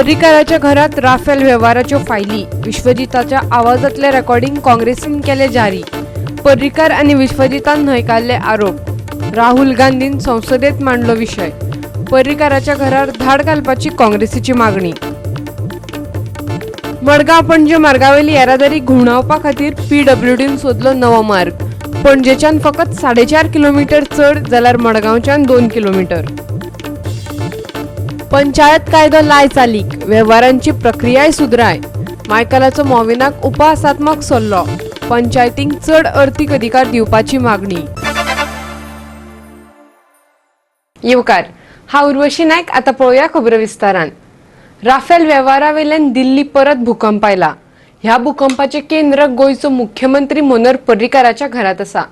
पर्रीकाराच्या घरात राफेल वेव्हाराच्यो फायली, विश्वजिताच्या आवाजातले रेकॉर्डिंग काँग्रेसीन केले जारी. पर्रीकार आनी विश्वजितान न्हयकारले आरोप. राहुल गांधीन संसदेत मांडलो विशय. पर्रीकाराच्या घरार धाड घालपाची काँग्रेसीची मागणी. मडगांव पणजे मार्गावेली येरादारी घुंवडावपा खातीर पीडब्ल्यूडीन सोदलो नवो मार्ग. पणजेच्यान फकत 4.5 किलोमीटर चड जाल्यार मडगांवच्यान 2 किलोमीटर. पंचायत कायदो लाय चालीक, वेव्हारांची प्रक्रियाय सुदराय. मायकलाचो मॉविनाक उपहासात्मक सल्लो. पंचायतींक चड अर्थीक अधिकार दिवपाची मागणी. येवकार, हांव उर्वशी नायक. आतां पळोवया खबरो विस्तारान. राफेल वेव्हारावेल्यान दिल्ली परत भूकंप आयला. ह्या भूकंपाचें केंद्र गोंयचो मुख्यमंत्री मनोहर पर्रीकाराच्या घरात आसा.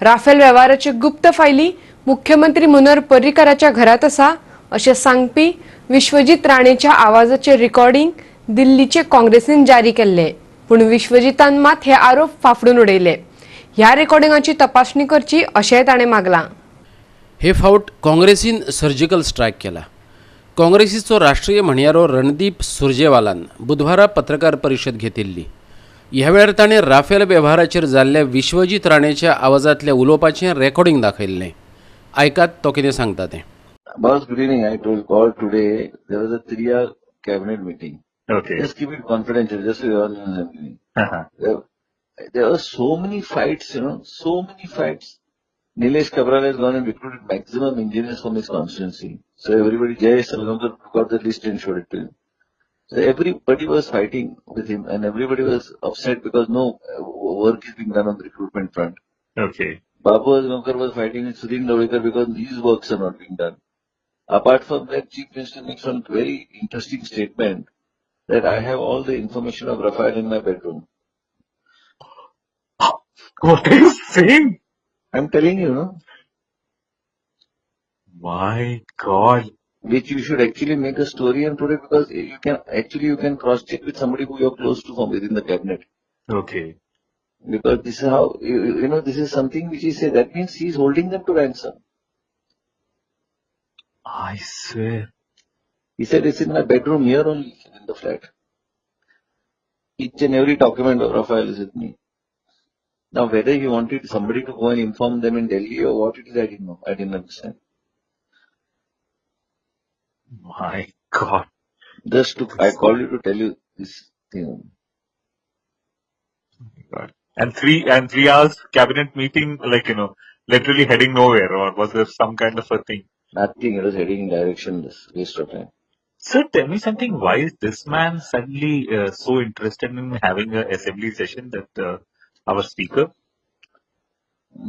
राफेल वेव्हाराच्यो गुप्त फायली मुख्यमंत्री मनोहर पर्रीकाराच्या घरात आसा अशें सांगपी विश्वजीत राणेच्या आवाजाचें रिकॉर्डिंग दिल्लीचे काँग्रेसीन जारी केल्लें. पूण विश्वजितान मात हे आरोप फाफडून उडयले. ह्या रेकॉर्डिंगाची तपासणी करची अशेंय ताणें मागलां. हे फावट काँग्रेसीन सर्जिकल स्ट्रायक केला. काँग्रेसीचो राष्ट्रीय म्हणयारो रणदीप सुरजेवालान बुधवारा पत्रकार परिशद घेतिल्ली. ह्या वेळार ताणें राफेल वेव्हाराचेर जाल्ल्या विश्वजीत राणेच्या आवाजांतल्या उलोवपाचें रेकॉर्डिंग दाखयल्लें. आयकात तो कितें सांगता तें. Boss, good evening. I told call today. There was a 3-hour cabinet meeting. Okay. Just keep it confidential. Just so you all know. There were so many fights, you know, so many fights. Nilesh Cabral has gone and recruited maximum engineers from his constituency. So everybody, Jayesh Salgaonkar got the list and showed it to him. So everybody was fighting with him and everybody was upset because no work is being done on the recruitment front. Okay. Babu Azgaonkar was fighting with Sudin Dhavalikar because his works are not being done. Apart from that, Chief Minister makes one very interesting statement that I have all the information of Rafale in my bedroom. What are you saying? I'm telling you, no? My God. Which you should actually make a story and put it, because you can actually cross-check with somebody who you're close to from within the cabinet. Okay. Because this is how, you know, this is something which he said. That means he's holding them to ransom. I swear. He said it's in my bedroom here only, in the flat. Each and every document of Rafale is with me. Now, whether he wanted somebody to go and inform them in Delhi or what it is, I didn't know. I didn't understand. My God. I called you to tell you this thing. My God. And 3 hours cabinet meeting, like, you know, literally heading nowhere, or was there some kind of a thing? Nothing. It was heading directionless. Waste of time. Sir, tell me something. Why is this man suddenly so interested in having an assembly session, that our speaker?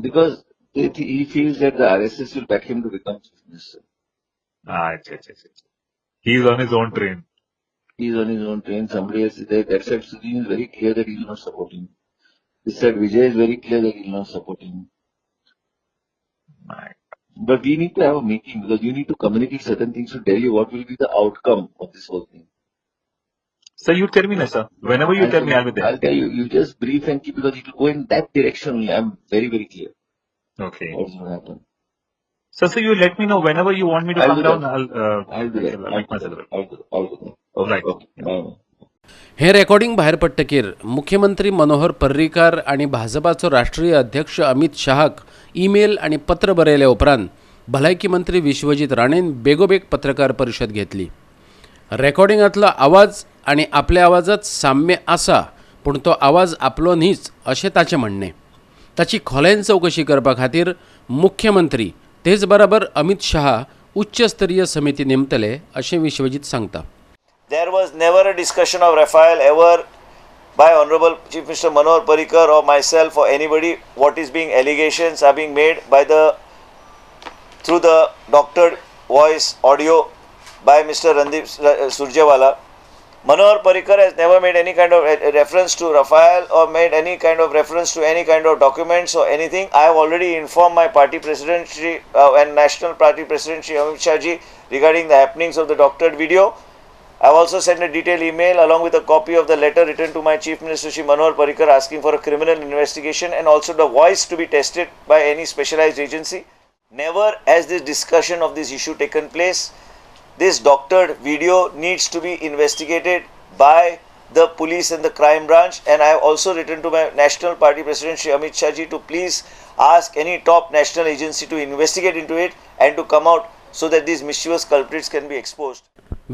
Because he feels that the RSS will back him to become chief minister. Ah, achha. He's on his own train. He's on his own train. Somebody else is there. That side, Sudin is very clear that he will not support him. This side, Vijay is very clear that he will not support him. My. But we need to have a meeting, because you need to communicate certain things to tell you what will be the outcome of this whole thing. Sir, you tell me, sir. Whenever you tell me, I'll be there. I'll tell you. You just brief and keep, because it will go in that direction only. I'm very, very clear. Okay. What's going to happen. So, sir, you let me know whenever you want me to come down. I'll do that. I'll make myself available. I'll do that. Okay. Right. Okay. Bye. हे recording भायर पडटकीर मुख्यमंत्री मनोहर पर्रीकार आनी भाजपाचो राष्ट्रीय अध्यक्ष Amit शहाक email आनी पत्र बरयल्या उपरांत भलायकी मंत्री विश्वजीत राणेन बेगोबेग पत्रकार परिशद घेतली. रेकॉर्डिंगांतलो आवाज आनी आपल्या आवाजात साम्य आसा, पूण तो आवाज आपलो न्हीच अशें ताचें म्हणणें. ताची खोलायेन चवकशी करपा खातीर मुख्यमंत्री तेच बराबर अमित शहा उच्च स्तरीय समिती नेमतले अशें विश्वजीत सांगता. There was never a discussion of Rafale ever by Honorable Chief Minister Manohar Parrikar or myself or anybody. What is being allegations are being made by the through the doctored voice audio by Mr. Randeep Surjewala. Manohar Parrikar has never made any kind of reference to Rafale or made any kind of reference to any kind of documents or anything. I have already informed my party president Shri, and national party president Shri Amit Shah ji regarding the happenings of the doctored video. I have also sent a detailed email along with a copy of the letter written to my Chief Minister Shri Manohar Parrikar asking for a criminal investigation and also the voice to be tested by any specialized agency. Never has this discussion of this issue taken place. This doctored video needs to be investigated by the police and the crime branch, and I have also written to my national party president Shri Amit Shah ji to please ask any top national agency to investigate into it and to come out so that these mischievous culprits can be exposed.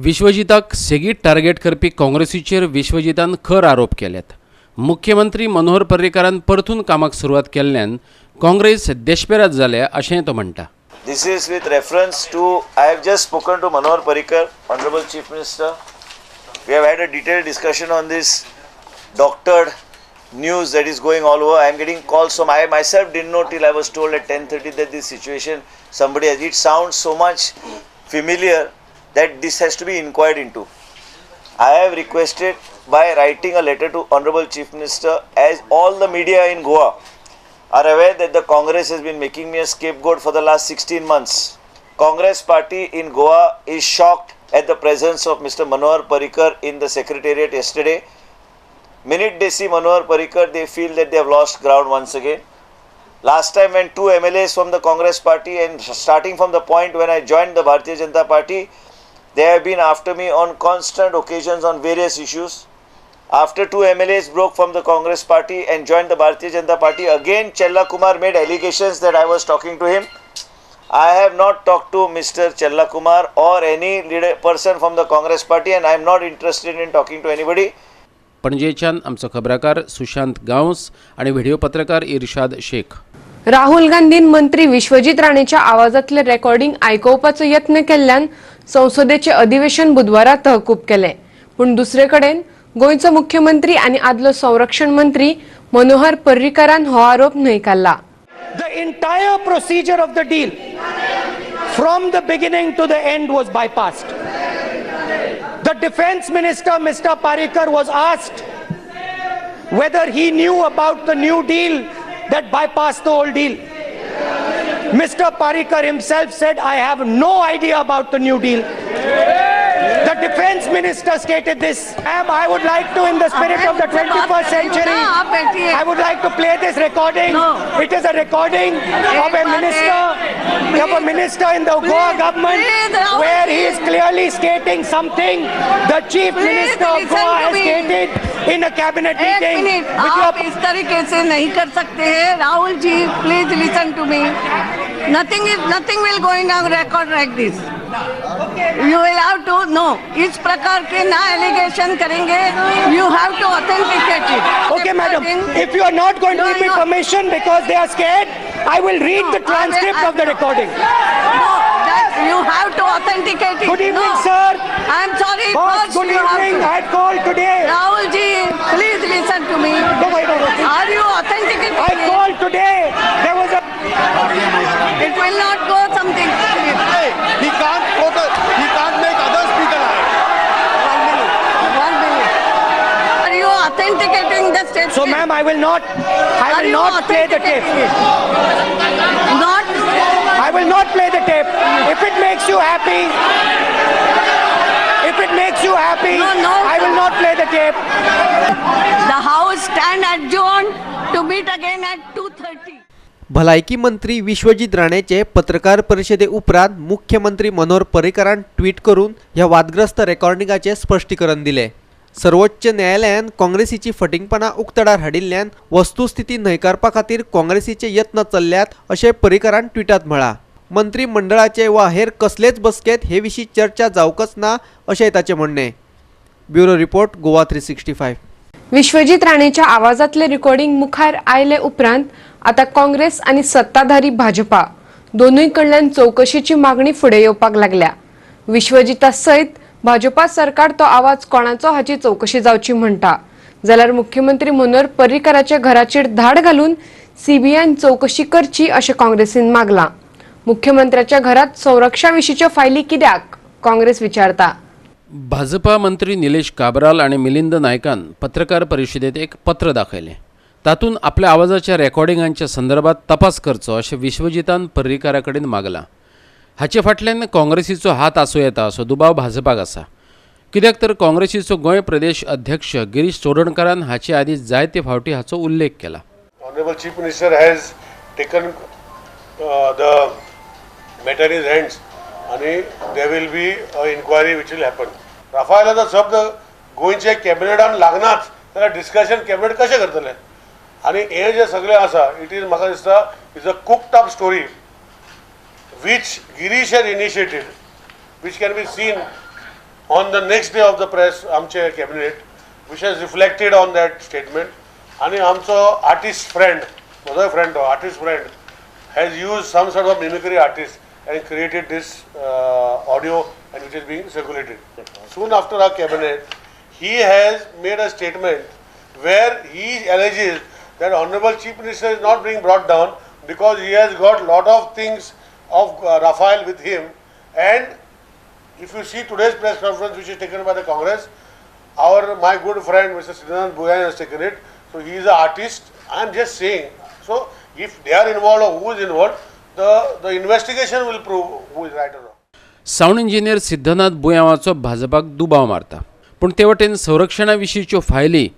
विश्वजिताक सेगीत target करपी काँग्रेसीचेर विश्वजितान खर आरोप केल्यात. मुख्यमंत्री मनोहर पर्रीकारान परतून कामाक सुरवात केल्ल्यान काँग्रेस देशपेरात जाल्या अशेंय तो म्हणटा. This is with reference to, I have just spoken to Manohar Parrikar, Honorable Chief Minister. We have had a detailed discussion on this doctored news that is going all over. I am getting calls from, I myself didn't know till I was told at 10:30 that this situation, somebody has, it sounds so much familiar that this has to be inquired into. I have requested by writing a letter to Honorable Chief Minister, as all the media in Goa are aware that the Congress has been making me a scapegoat for the last 16 months. Congress party in Goa is shocked at the presence of Mr. Manohar Parrikar in the secretariat yesterday. Minute they see Manohar Parrikar, they feel that they have lost ground once again. Last time when 2 MLAs from the Congress party, and starting from the point when I joined the Bharatiya Janata Party, they have been after me on constant occasions on various issues. After 2 MLAs broke from the Congress party and joined the Bharatiya Janata Party, again Chella Kumar made allegations that I was talking to him. I have not talked to Mr. Chella Kumar or any leader person from the Congress party, and I am not interested in talking to anybody. पणजेच्यान आमचो खबराकार सुशांत गांवस आनी video पत्रकार इर्शाद शेख. राहुल गांधीन मंत्री Vishwajit राणेच्या आवाजातले recording आयकोवपाचो यत्न केल्ल्यान संसदेचे अधिवेशन बुधवारा तहकूब केले. पूण दुसरे कडेन गोंयचो मुख्यमंत्री आनी आदलो संरक्षण मंत्री मनोहर पर्रीकारान हो आरोप न्हयकारला. The entire procedure of the deal from the beginning to the end was bypassed. The defense minister, Mr. Parrikar, was asked whether he knew about the new deal that bypassed the old deal. Mr. Parrikar himself said, I have no idea about the new deal. The defense minister stated this. I would like to, in the spirit of the 21st century, I would like to play this recording. It is a recording of a minister, in the Goa government, where he is clearly stating something the chief minister of Goa has stated in a cabinet meeting. आप इस तरीके से नहीं कर सकते हैं Rahul ji, please listen to me. Nothing will going on record like this. You will have to know. इस प्रकार K ना allegation करेंगे. You have to authenticate it. Okay, madam. If you are not going to give me permission because they are scared, I will read the transcript of the recording. No, that you have to authenticate it. Good evening, sir. I am sorry. Boss, good evening. I had called today. Rahul ji, please listen to me. No, wait, no, no. Are you authenticating? I called today. There was a. It will not go something. Hey, he can't quote. He can't make other speaker lie. 1 minute. 1 minute. Are you authenticating the statement? So, ma'am, I will not. I will not play the tape. Not. I will not play the tape. If it makes you happy. If it makes you happy, no, no, I will not play the tape. The house stand adjourned to meet again at 2:30. भलायकी मंत्री विश्वजीत राणेचे पत्रकार परिषदे उपरांत मुख्यमंत्री Manohar पर्रीकारान tweet करून ह्या वादग्रस्त रेकॉर्डिंगाचे स्पश्टीकरण दिले. सर्वोच्च न्यायालयान काँग्रेसीची फटिंगपणां उक्तडार हाडिल्ल्यान वस्तुस्थिती न्हयकारपा खातीर काँग्रेसीचे यत्न चल्ल्यात अशें पर्रीकारान ट्विटांत म्हळां. मंत्रीमंडळाचे वा हेर कसलेच बसकेंत हे विशीं चर्चा जावंकच ना अशेंय ताचें म्हणणें. Bureau report, Goa 365. Vishwajit राणेच्या आवाजातले recording मुखार आयले उपरांत आता काँग्रेस आनी सत्ताधारी भाजपा दोनूय कडल्यान चौकशीची मागणी फुडें येवपाक लागल्या. विश्वजिता सयत भाजपा सरकार तो आवाज कोणाचो हाची चौकशी जावची म्हणटा, जाल्यार मुख्यमंत्री मनोहर पर्रीकाराच्या घराचेर धाड घालून सीबीआयन चौकशी करची अशें काँग्रेसीन मागलां. मुख्यमंत्र्याच्या घरात संरक्षा विशींच्यो फायली कित्याक काँग्रेस विचारता. भाजपा मंत्री निलेश काब्राल आनी मिलिंद नायकान पत्रकार परिशदेत एक पत्र दाखयलें. तातूंत आपल्या आवाजाच्या रेकॉर्डिंगांच्या संदर्भात तपास करचो अशें विश्वजितान पर्रीकारा कडेन मागलां. हाचे फाटल्यान काँग्रेसीचो हात आसूं येता असो दुबाव भाजपाक आसा. कित्याक तर काँग्रेसीचो गोंय प्रदेश अध्यक्ष गिरीश चोडणकारान हाचे आदीं जायते फावटी हाचो उल्लेख केला. Honourable chief minister has taken the matter in hands आनी there will be a inquiry which will happen. राफायलाचो शब्द गोंयचे कॅबिनेटान लागनाच जाल्यार डिस्कशन कॅबिनेट कशें करतले? आनी हे जे सगळें आसा it is म्हाका दिसता is a cooked up story which Girish has initiated, which can be seen on the next day of the press आमचे cabinet, which has reflected on that statement. आनी आमचो आर्टिस्ट फ्रेंड, म्हजोय फ्रेंड तो artist friend, has used some sort of mimicry artist and created this audio and which is being circulated. Soon after our cabinet, he has made a statement where he alleges that Honorable Chief Minister is not being brought down because he has got lot of things of Rafale with him. And if you see today's press conference which is taken by the Congress, my good friend Mr. Siddhanath Bhuyan has taken it. So he is an artist. I am just saying. So if they are involved or who is involved, the investigation will prove who is right or wrong. Sound engineer Siddhanath बुयांवाचो भाजपाक दुबाव मारता, पूण ते वटेन संरक्षणा विशींच्यो फायली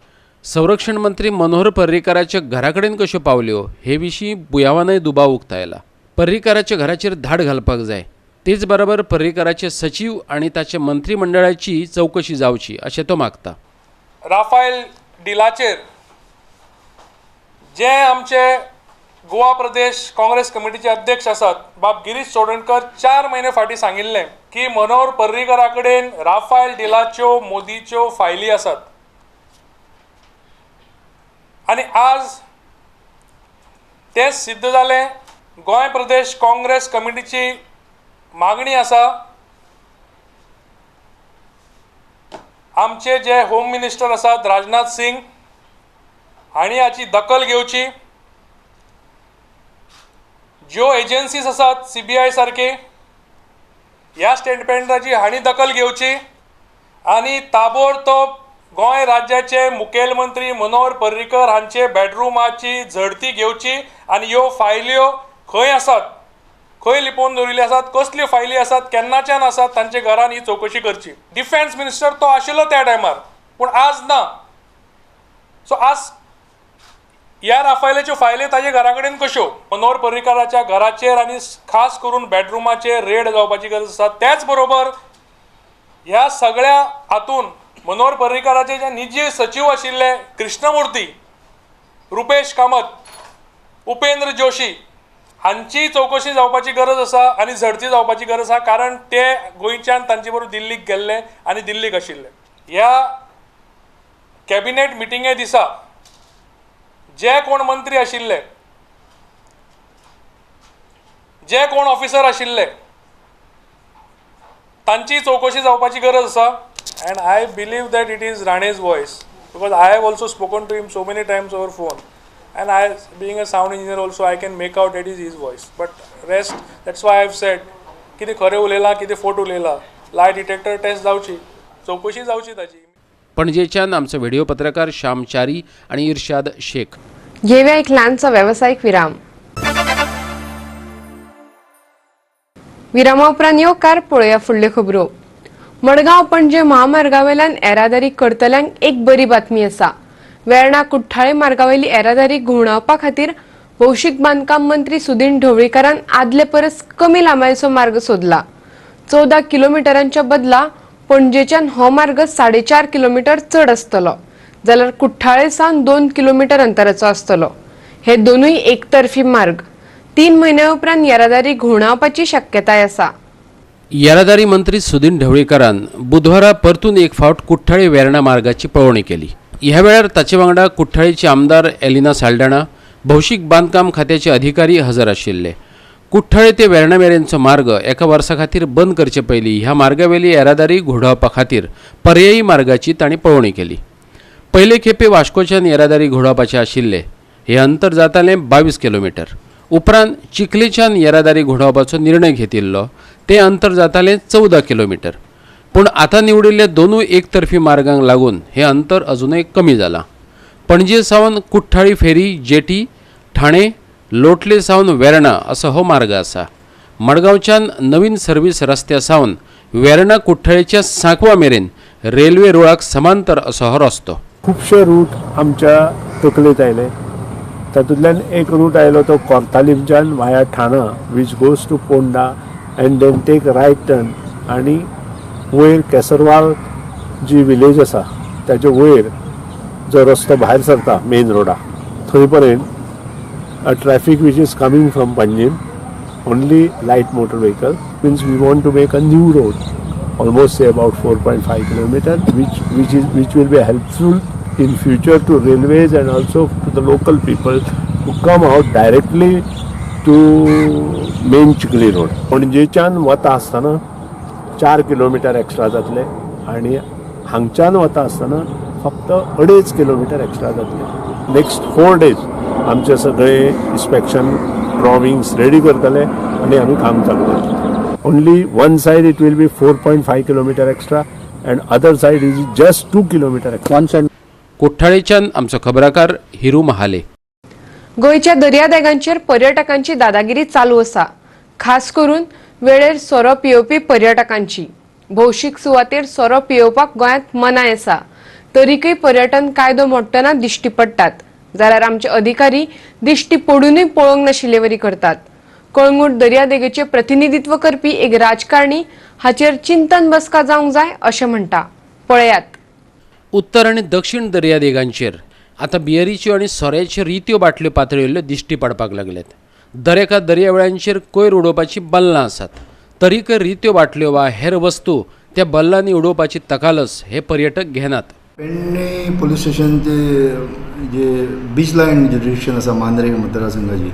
संरक्षण मंत्री मनोहर पर्रीकाराच्या घरा कडेन कश्यो पावल्यो हे विशीं बुयांवानय दुबाव उक्तायला. पर्रीकाराच्या घराचेर धाड घालपाक जाय, तेच बराबर पर्रीकाराचे सचीव आनी ताचे मंत्रीमंडळाची चवकशी जावची अशें तो मागता. राफायल डिलाचेर जे आमचे गोवा प्रदेश काँग्रेस कमिटीचे अध्यक्ष आसात बाब गिरीश चोडणकर 4 म्हयने फाटीं सांगिल्लें की मनोहर पर्रीकरा कडेन राफायल डिलाच्यो मोदीच्यो फायली आसात आनी आज तें सिद्ध जालें. गोंय प्रदेश काँग्रेस कमिटीची मागणी आसा आमचे जे होम मिनिस्टर आसात राजनाथ सिंग हांणी हाची दखल घेवची. ज्यो एजन्सीज आसात सीबीआय सारके ह्या स्टेटमेंटाची हांणी दखल घेवची आनी ताबडतोब गोंय राज्याचे मुखेलमंत्री मनोहर पर्रीकर हांचे बेडरुमाची झडती घेवची आनी ह्यो फायल्यो खंय आसात, खंय लिपोवन दवरिल्ल्यो आसात, कसल्यो फायली आसात, केन्नाच्यान आसात तांचे घरान ही चवकशी करची. डिफेन्स मिनिस्टर तो आशिल्लो त्या टायमार पूण आज ना. सो आज ह्या राफायलाच्यो फायली ताजे घरा कडेन कश्यो? मनोहर पर्रीकराच्या घराचेर आनी खास करून बेडरुमाचेर रेड जावपाची गरज आसा. त्याच बरोबर ह्या सगळ्या हातून मनोहर पर्रीकराचे जे निजी सचीव आशिल्ले कृष्णमूर्ती, रुपेश कामत, उपेंद्र जोशी हांची चवकशी जावपाची गरज आसा आनी झडती जावपाची गरज आसा, कारण ते गोंयच्यान तांचे बरोबर दिल्लीक गेल्ले आनी दिल्लीक आशिल्ले. ह्या कॅबिनेट मिटिंगे दिसा जे कोण मंत्री आशिल्ले, जे कोण ऑफिसर आशिल्ले तांची चवकशी जावपाची गरज आसा. And I believe that it is Rane's voice because I have also spoken to him so many times over phone and I, being a sound engineer also, I can make out that is his voice. But rest, that's why I have said कितें खरें उलयलां कितें फोट उलयलां, लाय detector taste जावची, चवकशी जावची ताची. पणजेच्यान आमचो व्हिडिओ पत्रकार श्याम च्यारी आनी इर्शाद शेख. घेऊया एक ल्हानसो वेवसायीक विराम. विरामा उपरांत येवकार पळोवया फुडल्यो खबरो. मडगांव पणजे महामार्गावेल्यान येरादारी करतल्यांक एक बरी बातमी आसा. वेर्णा कुठ्ठाळे मार्गावेली येरादारी घुंवडावपा खातीर भौशीक बांदकाम मंत्री सुदिन ढवळीकारान आदले परस कमी लांबायेचो मार्ग सोदला. 14 किलोमिटरांच्या बदला पणजेच्यान हो मार्ग 4.5 किलोमीटर चड आसतलो, जाल्यार कुठ्ठाळे सावन 2 किलोमीटर अंतराचो आसतलो. हे दोनूय एकतर्फी मार्ग. 3 म्हयन्या उपरांत येरादारी घुंवडावपाची शक्यताय आसा. येरादारी मंत्री सुदिन ढवळीकारान बुधवारा परतून एक फावट कुठ्ठाळे वेर्णा मार्गाची पळोवणी केली. ह्या वेळार ताचे वांगडा कुठ्ठाळेचे आमदार एलिना साल्डाणा, भौशीक बांदकाम खात्याचे अधिकारी हजर आशिल्ले. कुठ्ठाळे ते वेर्णा मेरेनचो मार्ग एका वर्सा खातीर बंद करचे पयलीं ह्या मार्गावेली येरादारी घोडावपा खातीर पर्यायी मार्गाची तांणी पळोवणी केली. पयले खेपे वास्कोच्यान येरादारी घोडावपाचे आशिल्ले. हे अंतर जातालें 22 किलोमिटर. उपरांत चिखलेच्यान येरादारी घोडावपाचो निर्णय घेतिल्लो, ते अंतर जातालें 14 किलोमिटर. पूण आतां निवडिल्ल्या दोनूय एकतर्फी मार्गांक लागून हे अंतर अजूनय कमी जालां. पणजे सावन कुठ्ठाळी फेरी, जेटी, ठाणे, लोटले सावन वेर्णा असो हो मार्ग आसा. मडगांवच्यान नवीन सर्वीस रस्त्या सावन वेर्णा कुठ्ठाळेच्या सांकवा मेरेन रेल्वे रुळाक समांतर असो हो रस्तो. खुबशे रूट आमच्या तकलेंत आयले. तातूंतल्यान एक रूट आयलो तो कोर्तालिमच्यान via Thana which goes to Ponda and then take right turn आनी वयर केसरवाल जी विलेज आसा ताजे वयर जो रस्तो भायर सरता मेन रोडा थंय पर्यंत traffic which is coming from Panjim, only light motor vehicle, means we want to make a new road almost say about 4.5 kilometer, which will be helpful in future to railways and also to the local people who come out directly to main Chikhli road. पणजेच्यान वता आसतना 4 kilometre extra जातले आनी हांगच्यान वता आसतना फक्त 2.5 kilometre extra जातले. नेक्स्ट 4 डेज आमचे सगळे इन्स्पेक्शन ड्रॉविंग्स रेडी करतले आनी आमी काम चालू करतले. Only one side it will be 4.5 kilometer extra and other side is just 2 kilometer extra. One side. कुठ्ठाळेच्यान आमचो खबराकार हिरू महाले. गोंयच्या दर्यादेगांचेर पर्यटकांची दादागिरी चालू आसा, खास करून वेळेर सोरो पियोवपी पर्यटकांची. भौशीक सुवातेर सोरो पियोवपाक गोंयांत मनाय आसा, तरीकय पर्यटन कायदो मोडटना दिश्टी पडटात, जाल्यार आमचे अधिकारी दिश्टी पडूनय पळोवंक नाशिल्लेवरी करतात. कळंगूट दर्यादेगेचे प्रतिनिधित्व करपी एक राजकारणी हाचेर चिंतन बसका जावंक जाय अशें म्हणटा. पळयात. उत्तर आनी दक्षिण दर्यादेगांचेर आतां बियरीच्यो आनी सोऱ्याच्यो रित्यो बाटल्यो पातळिल्ल्यो दिश्टी पडपाक लागल्यात. दरेका दर्यावेळांचेर कोयर उडोवपाची बल्लां आसात, तरीकय रित्यो बाटल्यो वा हेर वस्तू त्या बल्लांनी उडोवपाची तकालस हे पर्यटक घेनात. पेडणे पोलीस स्टेशन जे बीच लायन ज्युरिडिक्शन आसा मांद्रे मतदारसंघाची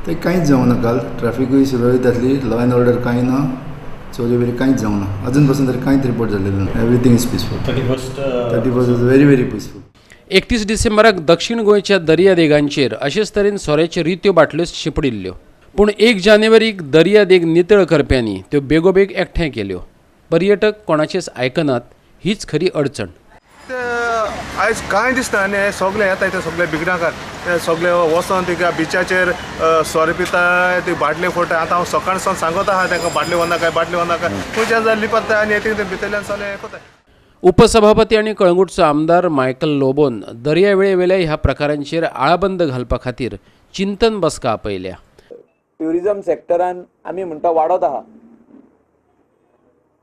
ते कांयच जावना. काल ट्रॅफिकूय सुरळीत आसली, लॉ एंड ऑर्डर कांय ना, चोरी बिरी कांयच जावना, अजून पासून तरी कांयच रिपोर्ट जाल्लें ना. Everything is peaceful. 31st is very very peaceful. 31 डिसेंबराक दक्षिण गोंयच्या दर्यादेगांचेर अशेच तरेन सोऱ्याच्यो रित्यो बाटल्यो शिंपडिल्ल्यो, पूण 1 जानेवारीक दर्यादेग नितळ करप्यांनी त्यो बेगोबेग एकठांय केल्यो. पर्यटक कोणाचेच आयकनात, हीच खरी अडचण. आयज कांय दिसना आनी हे सगळे येता ते सगळे बिगडाकार ते सगळे वचोन तिका बिचाचेर सोरो पिता, ती बाटले फोडटा. आतां हांव सकाळ सावन सांगत आहा तांकां बाटले व्हरनाका, बाटले व्हरनाका, खंयच्यान जाल्यार लिपता आनी ते भितरल्यान सगळें हें करता. उपसभापती आनी कळंगूटचो आमदार मायकल लोबोन दर्यावेळेवेल्या ह्या प्रकारांचेर आळाबंद घालपा खातीर चिंतन बसका आपयल्या. ट्युरिजम सेक्टरान आमी म्हणटा वाडत आहा,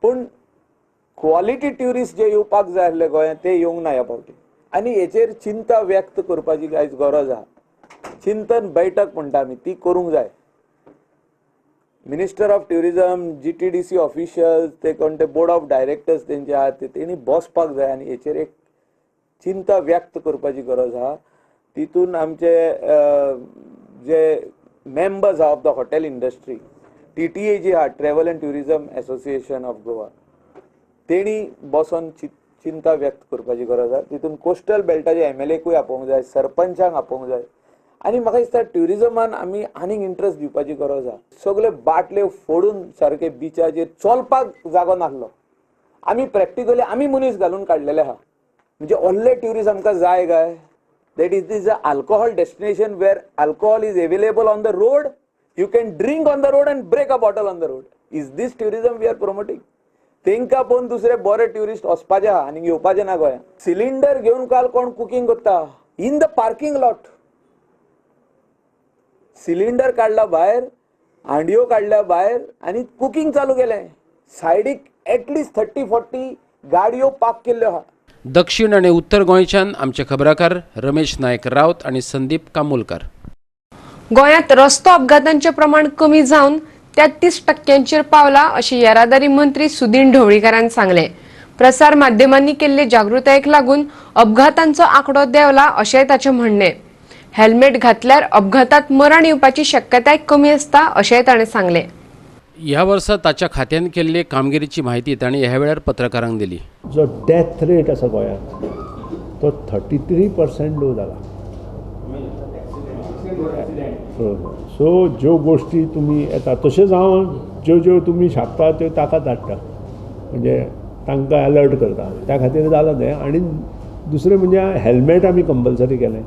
पूण क्वॉलिटी ट्युरिस्ट जे येवपाक जाय आसले गोंयांत ते येवंक ना ह्या फावटी, आनी हेचेर चिंता व्यक्त करपाची आयज गरज आहा. चिंतन बैठक म्हणटा आमी, ती करूंक जाय. Minister of tourism, GTDC officials, ते कोण ते बोर्ड ऑफ डायरेक्टर्स तेंचे आहात ते तेणी बसपाक जाय आनी हेचेर एक चिंता व्यक्त करपाची गरज आहा. तितून आमचे जे मेंबर्स आहा of the hotel industry, TTA जी आहा, travel and tourism association of Goa, तेणी बसोन चिंता व्यक्त करपाची गरज आहा. तितून कोस्टल बेल्टाचे MLA आपोवंक जाय, सरपंचांक आपोवंक जाय. आनी म्हाका दिसता ट्युरिजमान आमी आनीक इंट्रस्ट दिवपाची गरज आहा. सगळे बाटल्यो फोडून सारके बिचाचेर चलपाक जागो नासलो. आमी प्रॅक्टिकली आमी मनीस घालून काडलेले आहा. म्हणजे व्हडले ट्युरिस्ट आमकां जाय काय? That is is a alcohol destination where alcohol is available on the road, you can drink on the road and break a bottle on the road. Is this tourism we are promoting? तेंकां पळोवन दुसरे बरे tourist वचपाचे आहा आनी येवपाचे ना गोंयांत. सिलिंडर घेवन काल कोण कुकींग करता in the parking lot, cylinder काडला भायर, हांडयो काडल्या भायर आनी कुकींग चालू केलें. सायडीक एटलिस्ट 30-40 गाडयो पार्क केल्ल्यो आहा. दक्षिण आनी उत्तर गोंयच्यान आमचे खबराकार रमेश नायक रावत आनी संदीप कामुलकर. गोंयांत रस्तो अपघातांचें प्रमाण कमी जावन 33% पावला अशें येरादारी मंत्री सुदीन ढवळीकारान सांगलें. प्रसार माध्यमांनी केल्ले जागृतायेक लागून अपघातांचो आंकडो देंवला अशेंय ताचें म्हणणें. हेल्मेट घातल्यार अपघातात मरण येवपाची शक्यताय कमी आसता अशेंय ताणें सांगलें. ह्या वर्सा ताच्या खात्यान केल्ले कामगिरीची म्हायती ताणें ह्या वेळार पत्रकारांक दिली. जो डेथ रेट आसा गोंयांत तो 33% लो जाला. सो ज्यो गोश्टी तुमी येता तशेंच हांव ज्यो ज्यो तुमी छापता त्यो ताका धाडटा, म्हणजे तांकां अलर्ट करता, त्या खातीर जालां तें. आनी दुसरें म्हणजे हेल्मेट आमी कंपल्सरी केलें,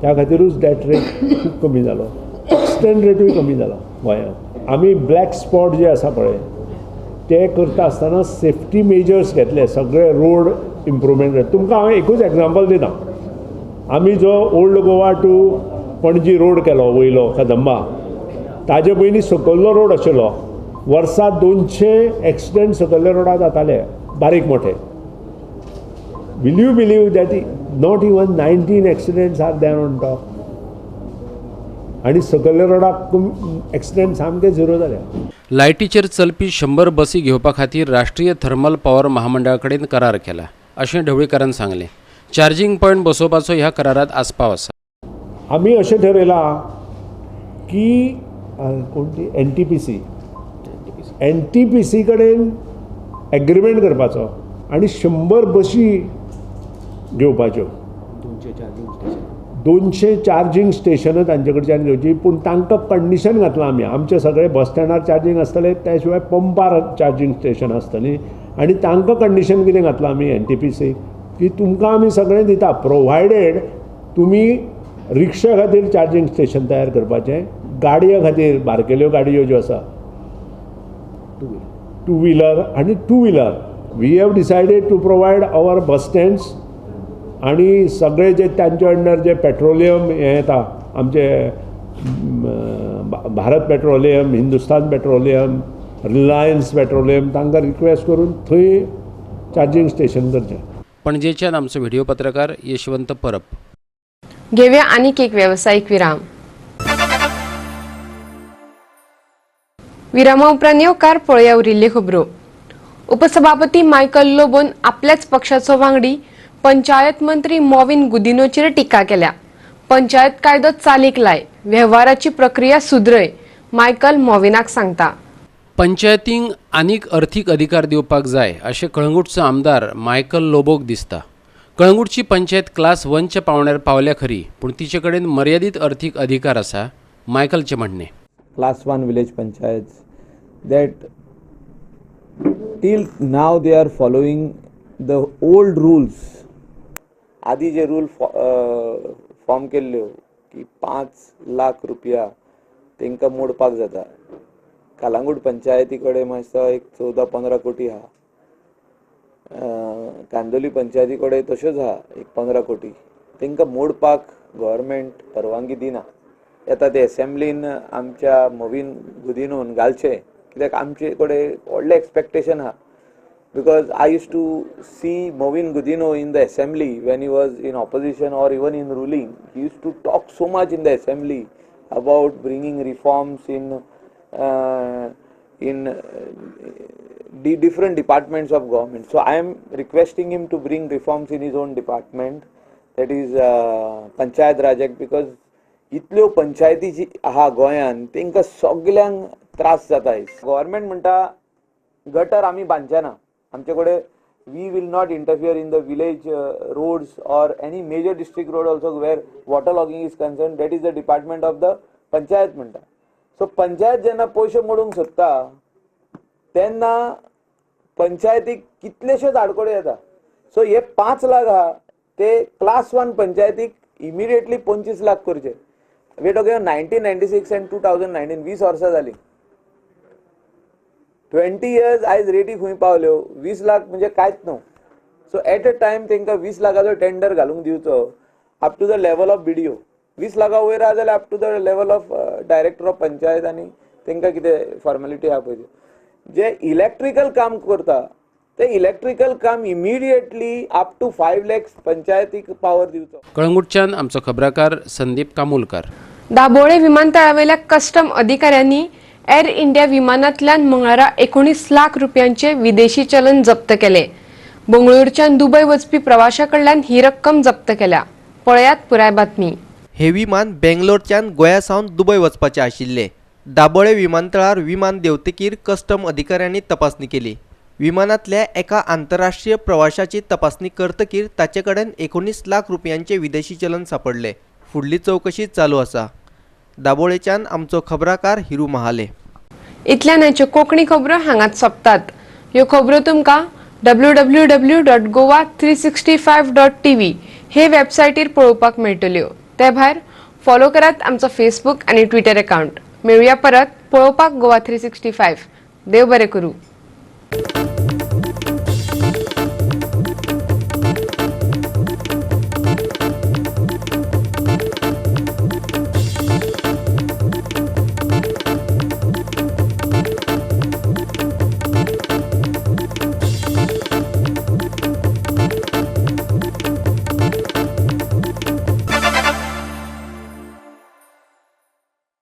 त्या खातीरूच डेथ रेट खूब कमी जालो, एक्सिडंट रेटूय कमी जाला गोंयांत. आमी ब्लॅक स्पॉट जे आसा पळय ते करता आसतना सेफ्टी मेजर्स घेतले, सगळे रोड इम्प्रुवमेंट. तुमकां हांव एकूच एग्जाम्पल दिता, आमी जो old Goa to Panaji road केलो वयलो कदंबा, ताजे पयलीं सकयल्लो रोड आशिल्लो वर्सा 200 एक्सिडंट सकयल्या रोडार जाताले, बारीक मोठे. Will you believe that not even 19 accidents are there on top? आनी सकयल्या रोडाक एक्सिडंट सामके झिरो जाले. लायटीचेर चलपी 100 बसी घेवपा खातीर राष्ट्रीय थर्मल पॉवर महामंडळा कडेन करार केला अशें ढवळीकारान सांगलें. चार्जिंग पॉयंट बसोवपाचो ह्या करारात आस्पाव आसा. आमी अशें ठरयलां की कोण ती NTPC NTPC कडेन एग्रीमेंट करपाचो आनी 100 बशी घेवपाच्यो, 200 चार्जिंग स्टेशनां तांचे कडच्यान घेवची. पूण तांकां कंडिशन घातलां आमी, आमचे सगळे बस स्टँडार चार्जिंग आसतले, त्या शिवाय पंपार चार्जिंग स्टेशन आसतली. आनी तांकां कंडिशन कितें घातलां आमी NTPC की तुमकां आमी सगळें दिता, प्रोवायडेड तुमी रिक्षा खातीर चार्जिंग स्टेशन तयार करपाचें, गाडये खातीर बारकेल्यो गाडयो ज्यो आसा, टू व्हिलर आनी two wheeler. We have decided to provide our bus stands आनी सगळे जे तांचे अंडर जे पेट्रोलियम हें येता, आमचे Bharat petroleum, Hindustan petroleum, Reliance petroleum, तांकां रिक्वेस्ट करून थंय चार्जिंग स्टेशन करचें. पणजेच्यान आमचो व्हिडिओ पत्रकार यशवंत परब. घेवया आनीक एक वेवसायीक विराम. विरामा उपरांत येवकार पळया उरिल्ल्यो खबरो. उपसभापती मायकल लोबोन आपल्याच पक्षाचो वांगडी पंचायत मंत्री मॉविन गुदिनोचेर टिका केल्या. पंचायत कायदो चालीक लाय, वेव्हाराची प्रक्रिया सुदरय, मायकल मॉविनाक सांगता. पंचायतींक आनीक अर्थीक अधिकार दिवपाक जाय अशें कळंगूटचो आमदार मायकल लोबोक दिसता. कळंगूटची पंचायत क्लास 1च्या पावंड्यार पावल्या खरी, पूण तिचे कडेन मर्यादीत अर्थीक अधिकार आसा, मायकलचें म्हणणें. Class 1 village panchayat that till now they are following the old rules. आदी जे रूल फॉर्म केल्ल्यो की 5 लाख रुपया तांकां मोडपाक जाता. कालांगूट पंचायती कडेन मातसो एक 14-15 कोटी आहा, कांदोली पंचायती कडेन तश्योच आहा एक 15 कोटी. तांकां मोडपाक गव्हर्मेंट परवानगी दिना. येता ते एसेंब्लीन आमच्या मोविन गुदिनोन घालचे, कित्याक आमचे कडेन व्हडलें एक्सपेक्टेशन आहा. Because I used to see Mauvin Godinho in the assembly when he was in opposition or even in ruling. He used to talk so much in the assembly about bringing reforms in the different departments of government. So I am requesting him to bring reforms in his own department, that is Panchayat Raj Act, because इतल्यो पंचायती जी आहा गोंयान तेंकां सगल्यांक त्रास जाता. Government म्हणटा गटर आमी बांदचे ना, आमचे कडेन we will not interfere in the village roads or any major district road also where water logging is concern, that is the department of the panchayat म्हणटा. सो पंचायत जेन्ना पयशे मोडूंक सोदता तेन्ना पंचायतीक कितलेशेच आडखळी येता. सो हे 5 लाख आहा ते क्लास 1 पंचायतीक इमिडिएटली 25 लाख करचे. We talking 1996 and 2019, 20 वर्सां जालीं, 20 इयर्स आयज रेटी खंय पावल्यो. 20 लाख म्हणजे कांयच न्हू. सो एट अ टायम तांकां 20 लाखाचो टेंडर घालूंक दिवचो up to the level of BDO. 20 लाखा वयर आहा जाल्यार up to the level of director of panchayat आनी तांकां कितें फॉर्मेलिटी आहा पळय. जे इलेक्ट्रिकल काम करता ते इलेक्ट्रिकल काम इमिडिएटली अप टू 5 लॅक्स पंचायतीक पावर दिवचो. कळंगूटच्यान आमचो खबराकार संदीप कामुलकार. दाबोळे विमानतळावेल्या कस्टम अधिकाऱ्यांनी एअर इंडिया विमानांतल्यान मंगळारा 19 लाख रुपयांचे विदेशी चलन जप्त केले. बंगळुरूच्यान दुबय वचपी प्रवाशा कडल्यान ही रक्कम जप्त केल्या. पळयात पुराय बातमी. हे विमान बेंगलोरच्यान गोंया सावन दुबय वचपाचें आशिल्लें. दाबोळे विमानतळार विमान देंवतकीर कस्टम अधिकाऱ्यांनी तपासणी केली. विमानांतल्या एका आंतरराष्ट्रीय प्रवाशाची तपासणी करतकीर ताचे कडेन 19 लाख रुपयांचे विदेशी चलन सापडले. फुडली चवकशी चालू आसा. दाबोळेच्यान आमचो खबराकार हिरू महाले. इतल्यान आयच्यो कोंकणी खबरो हांगाच सोंपतात. ह्यो खबरो तुमकां www.goa365.tv हे वेबसायटीर पळोवपाक मेळटल्यो. ते भायर फॉलो करात आमचो फेसबूक आनी ट्विटर अकाउंट. मेळुया परत पळोवपाक गोवा 365. देव बरें करूं.